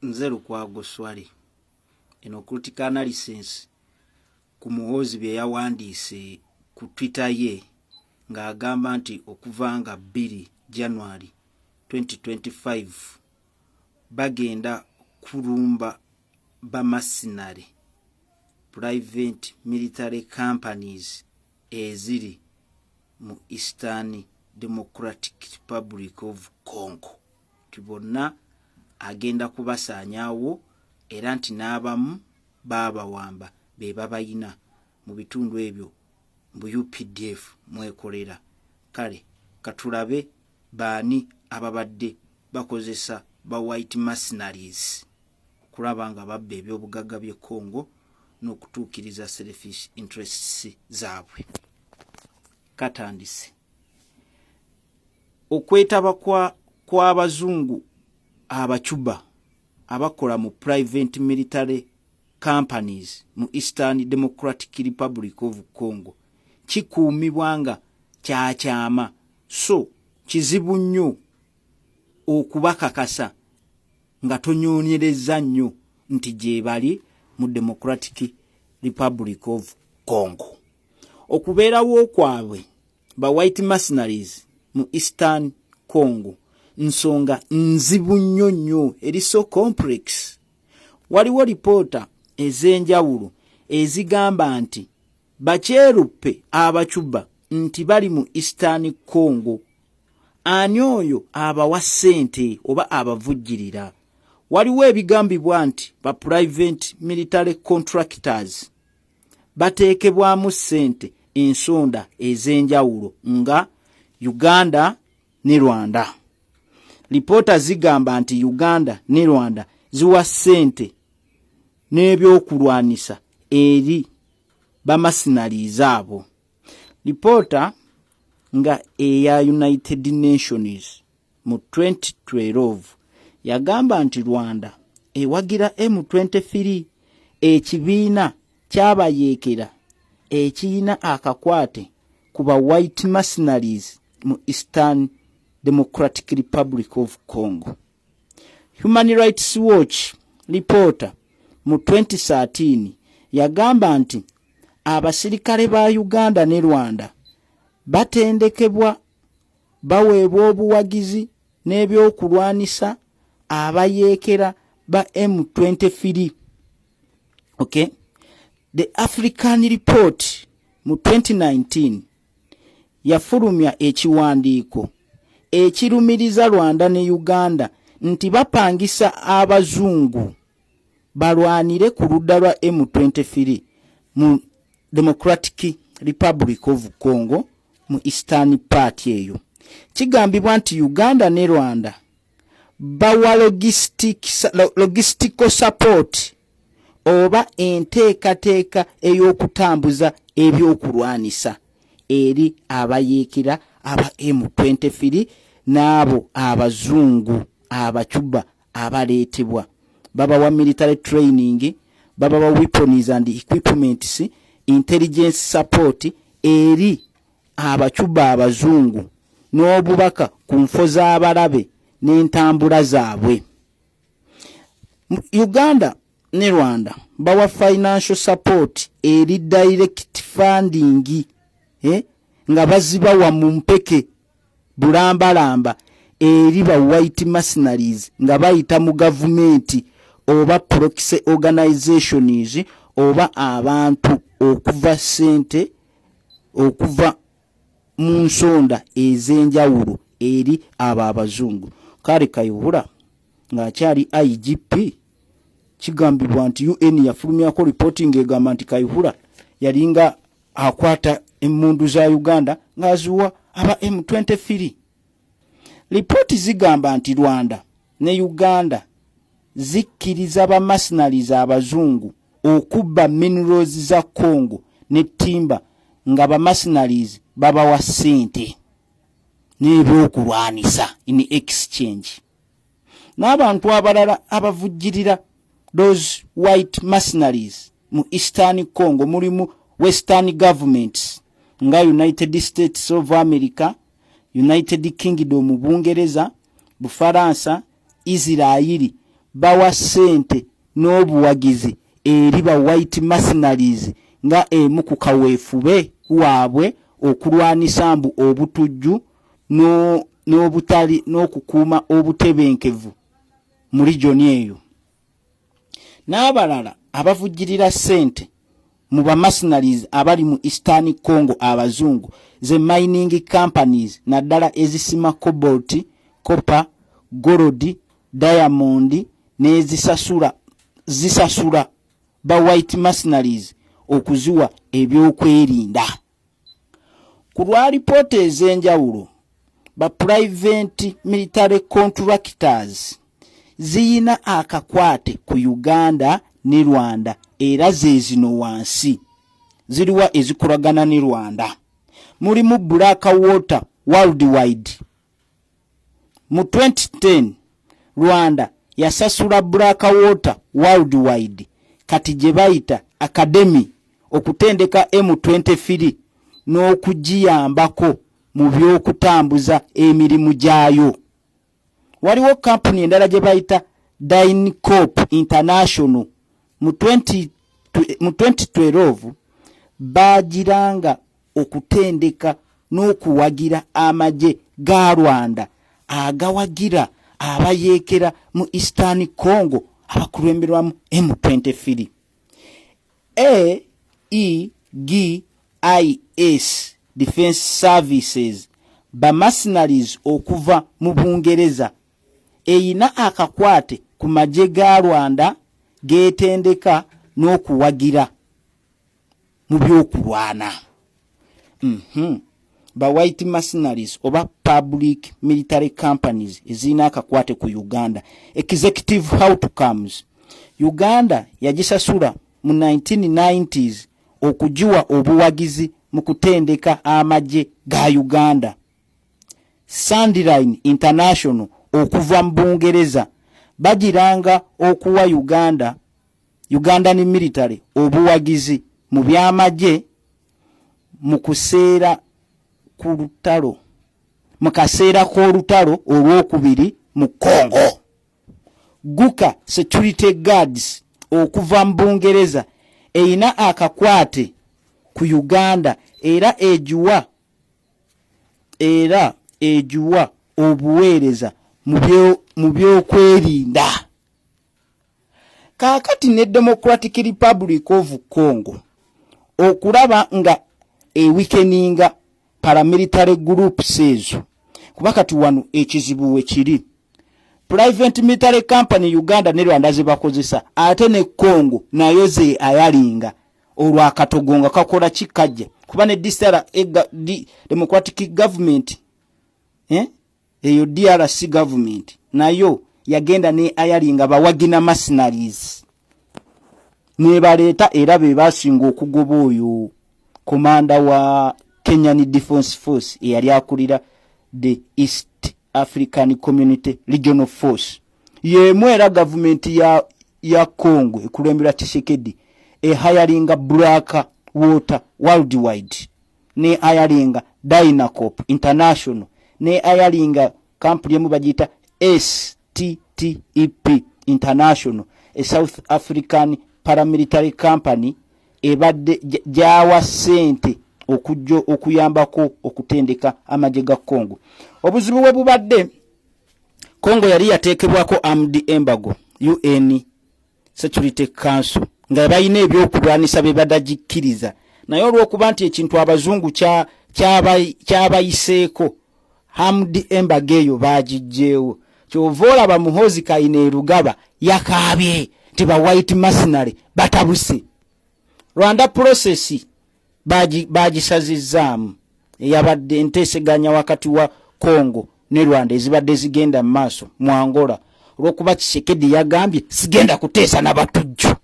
Nze Lukwago Swale. Eno critical analysis ku Muhoozi bye yawandiise ku Twitter ye ng'agamba nti okuva nga 2 January 2025 bagenda kulumba bamasinale private military companies eziri mu Eastern Democratic Republic of Congo, nti bonna agenda kubasaanyaawo era nti n'abamu baabawamba be babayina mu bitundu ebyo mbu UPDF mwekolera. Kale katulabe baani ababadde bakozesa ba white mercenaries okulaba nga babba ebyobugagga by'e Congo n'okutuukiriza selfish interests zaabwe. Katandise okwetaba kw'abazungu Abacuba abakola mu private military companies mu Eastern Democratic Republic of Congo kikuumibwa nga kyakyama, so kizibu nnyo okubakakasa nga tonyonyereza nnyo nti gye bali mu Democratic Republic of Congo. Okubeerawo kwabwe ba white mercenaries mu Eastern Congo nsonga nzibu nnyo nnyo, eri so complex. Waliwo lipoota ez'enjawulo ezigamba nti bakyeruppe Abacuba nti bali mu Eastern Congo. Ani oyo abawa ssente oba abavujjirira? Waliwo ebigambibwa nti ba private military contractors bateekebwamu ssente ensonda ez'enjawulo nga Uganda ne Rwanda. Lipoota zigamba nti Uganda ne Rwanda ziwa ssente n'ebyokulwanisa eri ba mercenaries abo. Lipoota nga eya United Nations mu 2012 yagamba nti Rwanda ewagira M23, ekibiina kyabayeekera ekiyina akakwate ku ba white mercenaries mu Eastern Democratic Republic of Congo. Human Rights Watch lipoota mu 2013 yagamba nti abasirikale ba Uganda ne Rwanda batendekebwa, baweebwa obuwagizi n'ebyokulwanisa abayeekera ba M23. Okay, The African Report mu 2019 yafulumya ekiwandiiko ekirumiriza Rwanda ne Uganda nti bapangisa abazungu balwanire ku ludda lwa M23 mu Democratic Republic of Congo mu eastern part eyo. Kigambibwa nti Uganda ne Rwanda bawa logistical support oba enteekateeka ey'okutambuza ebyokulwanisa eri abayeekera aba M23 n'abo abazungu Abacuba abaleetebwa. Babawa military training, babawa weapons and equipments, intelligence support eri Abacuba abazungu n'obubaka ku nfo z'abalabe n'entambula zaabwe. Uganda ne Rwanda bawa financial support eri direct funding, nga bazibawa mu mpeke bulambalamba eri ba white mercenaries nga bayita mu gavumenti oba proxy organizations oba abantu okuva ssente okuva mu nsonda ez'enjawulo eri abo abazungu. Kale Kayihura ng'akyali IGP, kigambibwa nti UN yafulumyako ripooti ng'egamba nti Kayihura yalinga akwata emmundu za Uganda ng'aziwa aba M23. Lipooti zigamba nti Rwanda ne Uganda zikkiriza ba mercenaries abazungu okubba minerals za Congo ne timber, nga ba mercenaries babawa ssente n'ebyokulwanisa in exchange. N'abantu abalala abavujjirira those white mercenaries mu Eastern Congo mulimu western governments nga United States of America, United Kingdom, Bungereza, Bufaransa, Isirairi. bawa ssente n'obuwagizi eri ba white mercenaries nga emu ku kaweefube waabwe okulwanisa mbu obutujju n'obutali n'okukuuma obutebenkevu mu regioni eyo. N'abalala abavujjirira ssente mu ba mercenaries abali mu Eastern Congo abazungu ze mining companies naddala ezisima cobalt, copper, gold, diamond n'ezisasula zisasula ba white mercenaries okuziwa ebyokwerinda. Ku lwa lipoota ez'enjawulo, ba private military contractors ziyina akakwate ku Uganda ne Rwanda era ze zino wansi ziriwa ezikolagana ne Rwanda. Mulimu Black Water Worldwide. Mu 2010 Rwanda yasasula Black Water Worldwide kati gye bayita Academy okutendeka M23 n'okugiyambako mu by'okutambuza emirimu gyayo. Waliwo kampuni endala gye bayita Dyncorp International. Mu 2012 baagiranga okutendeka n'okuwagira amagye ga Rwanda agawagira abayeekera mu Eastern Congo abakulemberwamu M23. A E G I S Defense Services ba mercenaries okuva mu Bungereza eyina akakwate ku magye ga Rwanda geetendeka n'okuwagira mu by'okulwana. Ba white mercenaries oba public military companies ezirina akakwate ku Uganda. Executive Outcomes, Uganda yagisasula mu 1990s okugiwa obuwagizi mu kutendeka amagye ga Uganda. Sandline International okuva mu Bungereza bagiranga okuwa Uganda Ugandan military obuwagizi mu byamagye mu kuseera ku lutalo mu kaseera k'olutalo olwokubiri mu Congo. Guka Security Guards okuva mu Bungereza erina akakwate ku Uganda era egiwa obuweereza mu byokwerinda. Kaakati ne Democratic Republic of Congo okulaba nga eweakeninga paramilitary groups ezo, kuba kati wano ekizibu we kiri, private military company Uganda ne Rwanda ze bakozesa, ate ne Congo nayo ze ayalinga olwakatogo nga kakola kikajja kuba ne DCR, Democratic Government, eh? Eyo DRC government nayo yagenda ne ayalinga ba Wagner mercenaries nebaleeta, era be basinga okugoba oyo komanda wa Kenyan Defense Force eyali akulira the East African Community Regional Force yemu. Era gavumenti ya Congo ekulembera Tshisekedi ehiringa Black Water Worldwide ne hiringa Dynacop International ne hiringa kampuni emu bagiyita STTEP International, a South African paramilitary company ebadde gyawa ssente okujja okuyambako okutendeka amagye ga Congo. Obuzibu bwe bubadde, Congo yali yateekebwako armed embargo, UN Security Council, nga balina ebyokulwanisa bye badagikkiriza, naye olw'okuba nti ekintu abazungu kyabayiseeko, armed embargo eyo bagijjeewo. Kyova olaba Muhoozi Kainerugaba yakaabye nti ba white mercenary batabuse. Rwanda process bagisazizzaamu, eyabadde enteeseganya wakati wa Congo ne Rwanda ezibadde zigenda mu maaso mu Angola, olwokuba Tshisekedi yagambye sigenda kuteesa nabatujju.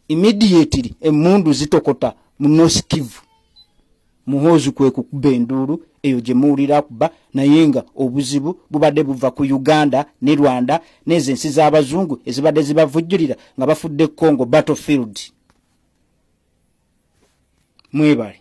Immediately emundu zitokota mu North Kivu, Muhoozi kwe kukuba enduulu eyo gye muwulira akuba, naye nga obuzibu bubadde buva ku Uganda ne Rwanda n'ezo ensi z'abazungu ezibadde zibavujjulira nga bafudde Congo battlefield. Mwebale.